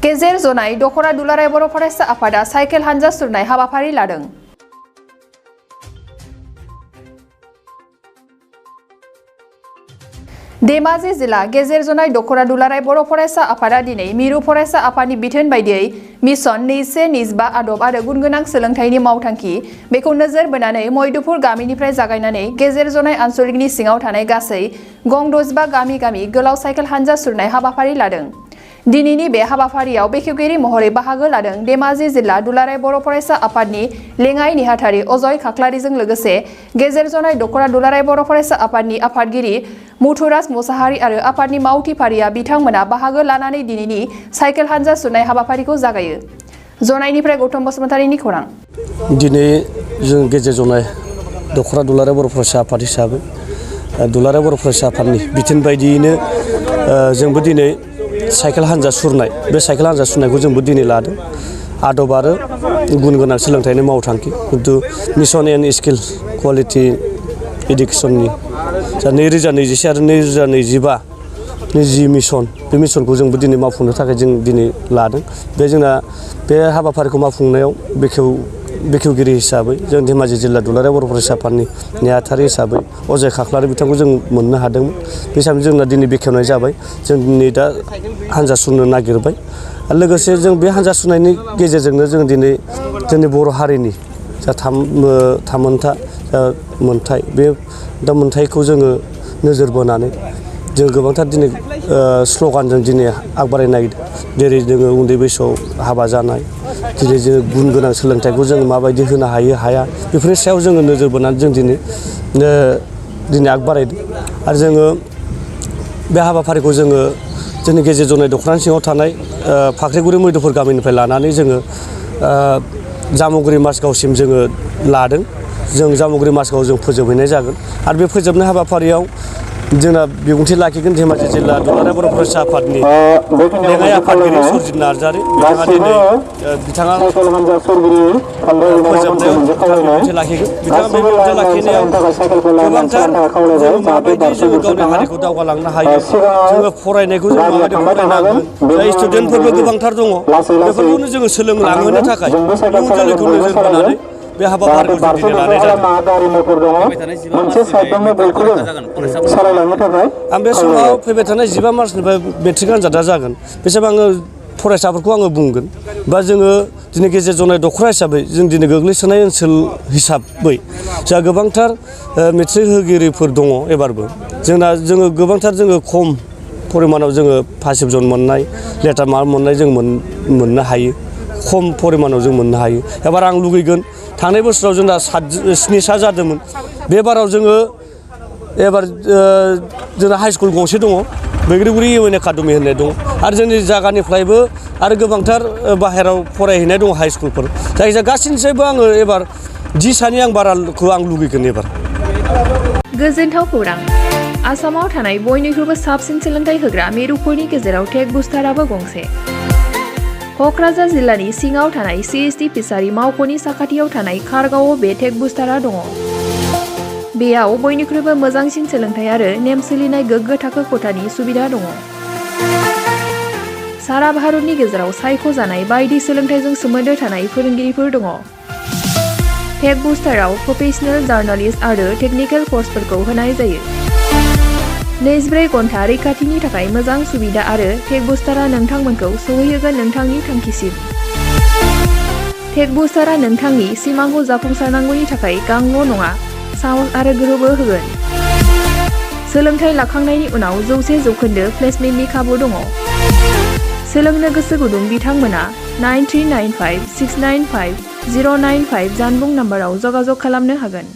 गेजेर जनाय दखरा दुलाराय बर' फरायसा आफादा साइकेल हानजा सुरनाय हाबाफारि लादों। धेमाजि जिल्ला गेजेर जनाय दखरा दुलाराय बर' फरायसा आफादा दिनै मिरु फरायसा आफादनि बिथोन बायदियै मिशन 2025 आदब आरो गुनगोनां सोलोंथाइनि मावथांखि बेखौ नोजोर बोनानै मयदुपुर गामिनिफ्राय जागायनानै गेजेर जनाय आनसलिकनि सिङाव थानाय गासै गं 65 गामि गोलाव साइकेल हानजा सुरनाय हाबाफारि लादों। दिनैनि बे हाबाफारियाव बेखेवगिरि महरै बाहागो लादों धेमाजि जिल्ला दुलाराय बर' फरायसा आफादनि लेङाइ नेहाथारि अजय खाख्लारिजों लोगोसे गेजेर जनाय दखरा दुलाराय बर' फरायसा आफादनि आफादगिरि मुथुराज मोसाहारि आरो आफादनि मावथि फारिया बिथांमोना बाहागो लानानै दिनैनि साइकेल हानजा सुरनाय हाबाफारिखौ जागायो। जनायनिफ्राय गौतम बसुमतारीनि खौरां। दिनै जों गेजेर जनाय दखरा दुलाराय बर' फरायसा आफाद हिसाबै दुलाराय बर' फरायसा आफादनि बिथोन बायदियैनो जोंबो दिनै साइकेल हानजा सुरनाय बे साइकेल हानजा सुरनायखौ जोंबो दिनै लादों। आदब आरो गुन गोनां सोलोंथाइनि मावथांखि खिन्थु मिशन एन्ड स्किल क्वालिटि एडुकेसननि 2024 आरो 2025 जि मिशन बे मिशनखौ जोंबो दिनै मावफुंनो थाखाय जों दिनै लादों। बे जोंना बे हाबाफारिखौ मावफुंनायाव बेखेवगिरि हिसाबै जों धेमाजि जिल्ला दुलाराय बर' फरायसा आफादनि नेहाथारि हिसाबै अजय खाख्लारि बिथांखौ जों मोननो हादोंमोन। बे हिसाबै जोंना दिनै बेखेवनाय जाबाय। जों दिनै दा हानजा सुरनो नागिरबाय। लोगोसे जों बे हानजा सुरनायनि गेजेरजोंनो जों दिनै जोंनि बर' हारिनि जा थामोनथा मोनथाय बे दा मोनथायखौ जोङो नोजोर बोनानै जों गोबांथार दिनै स्ल'गानजों दिनै आगबारायनो नागिरदों। जेरै जोङो उन्दै बैसोआव हाबा जानाय, दिनै जोङो गुन गोनां सोलोंथाइखौ जों माबायदि होनो हाया बेफोरनि सायाव जोङो नोजोर बोनानै जों दिनै आगबारायदों। आरो जोङो बे हाबाफारिखौ जोङो जोंनि गेजेर जनाय दखरानि सिङाव थानाय फाख्रिगुरि मैदुपुर गामिनिफ्राय लानानै जोङो जामुगुरि माजगावसिम जोङो लादों। जों जामुगुरि माजगाव जों फोजोबहैनाय जागोन। आरो बे फोजोबनाय हाबाफारियाव जोंना बिबुंथि लाखिगोन धेमाजि जिल्ला दुलाराय बर' फरायसा आफादनि लेङाइ आफादगिरि सुरजित नार्जारि बिथाङा फोजोबनायाव बिबुंथि लाखिगोन। बिथाङा बे बिबुंथि लाखिनायाव गोबांथार जोङो माबायदि जोङो गावनि हारिखौ दावगालांनो हायो, जोङो फरायनायखौ जों माबायदि फरायनांगोन, जाय स्टुडेन्टफोरबो गोबांथार दङ बेफोरखौनो जोङो सोलोंलांहोनो थाखाय इयुन जोलैखौ नोजोर बोनानै बे हाबाफारिखौ जों दिनै लानाय जादों। आं बे समाव फैबाय थानाय 15 मार्चनिफ्राय मेट्रिक आनजादा जागोन। बे समाव आङो फरायसाफोरखौ आङो बुंगोन बा जोङो दिनै गेजेर जनाय दखरा हिसाबै जों दिनै गोग्लैसोनाय ओनसोल हिसाबै जोंहा गोबांथार मेट्रिक होगिरिफोर दङ एबारबो। जोङो गोबांथार जोङो खम परिमानाव जोङो फार्स्ट डिभिजन मोननाय लेटार मार्क मोननाय जों मोननो हायो। खम परिमानाव जों मोननो हायो। एबार आं लुगैगोन थांनाय बोसोराव जोंना 7 जादोंमोन। बे बाराव जोङो एबार जोंना हाइ स्कुल गंसे दङ, बैग्रिगुरि इउ एन एकाडेमि होननाय दं। आरो जोंनि जायगानिफ्रायबो आरो गोबांथार बाहेराव फरायहैनाय दङ हाइ स्कुलफोर। जायखिजाया गासैनिफ्रायबो आङो एबार 10 आं बाराखौ आं लुगैगोन एबार। गोजोनथाव खौरां। आसामाव थानाय बयनिख्रुइबो साबसिन सोलोंथाइ होग्रा मिरुफोरनि गेजेराव टेक बुस्टाराबो गंसे। क'क्राझार जिल्लानि सिङाव थानाय CST फिसारि मावख'नि साखाथियाव थानाय खारगावआव बे टेक बुस्टारा दङ। बेयाव बयनिख्रुइबो मोजांसिन सोलोंथाइ आरो नेम सोलिनाय गोग्गो थाखो खथानि सुबिदा दङ। सारा भारतनि गेजेराव सायख'जानाय बायदि सोलोंथाइजों सोमोन्दो थानाय फोरोंगिरिफोर दङ। टेक बुस्टाराव प्रफेशनेल जार्नालिस्ट आरो टेकनिकेल कर्सफोरखौ होनाय जायो। 24 घन्टा रैखाथिनि थाखाय मोजां सुबिदा आरो टेक बुस्टारा नोंथांमोनखौ सौहैहोगोन नोंथांनि थांखिसिम। टेक बुस्टारा नोंथांनि सिमांखौ जाफुंसारनांगौनि थाखाय गांल' नङा, साहस आरो गोहोबो होगोन। सोलोंथाइ लाखांनायनि उनाव 100% प्लेसमेन्टनि खाबु दङ। सोलोंनो गोसो गुदुं बिथांमोना 9395695095 जानबुं नाम्बाराव जगाजग खालामनो हागोन।